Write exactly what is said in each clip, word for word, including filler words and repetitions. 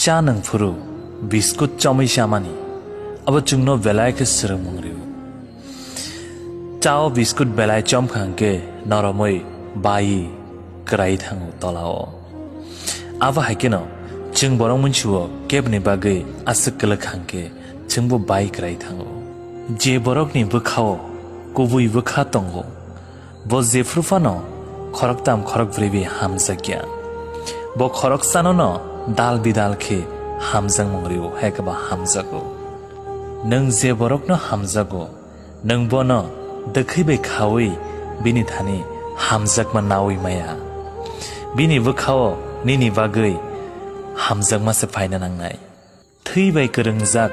Cha nwng phuru biskut chomwi chamani, abo chwngno belai khe swrwngmung rw-o. Cha-o biskut belai chomkha hwnkhe noromwi bai kwrai thango tola-o. Abo hai kheno chwng borok munsio kebni bagwi aswk kwlwk hwnkhe chwngbo bai kwrai thango. Je borokni bwkha-o kubui bwkha tongo, bo jephru phano khoroktam khorokbrwi bai hamjakya. Bo khoroksano no dal bidal khe hamjakmung rw-o, hai khe bo hamjago. Nwng je borokno hamjago, nwng bono dwkhwi bai khaui bini thani hamjakma naui maya. Bini bwkha-o nini bagwi hamjakma se phaina nangnai. Thwi bai kwrwngjak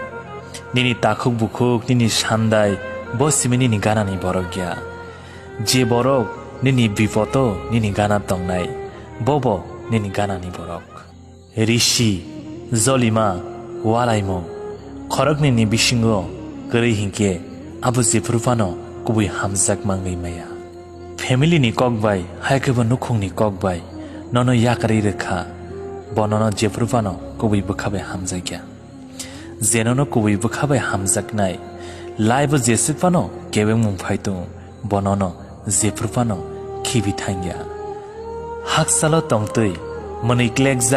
nini takhuk bukhuk, nini sandai, bo simi nini ganani borok ya. Je borok nini bipodo nini gana tongnai, bobo nini ganani borok. Risi, jolima, walaimung, khoroknwini bisingo kwrwi hinkhe abo jephru phano kubui hamjakma wngwi maya. Family ni kok bai, hai khe bo nukhungni kok bai nono yakarwi rwkha, bo nono jephru phano kubui bwkha bai hamjakya. Je nono kubui bwkha bai hamjaknai, laibo jeswk phano kebengmung phai tongo, bo nono jephru phano khibi thangya. Haksalo tongtwi mwnwi klekjak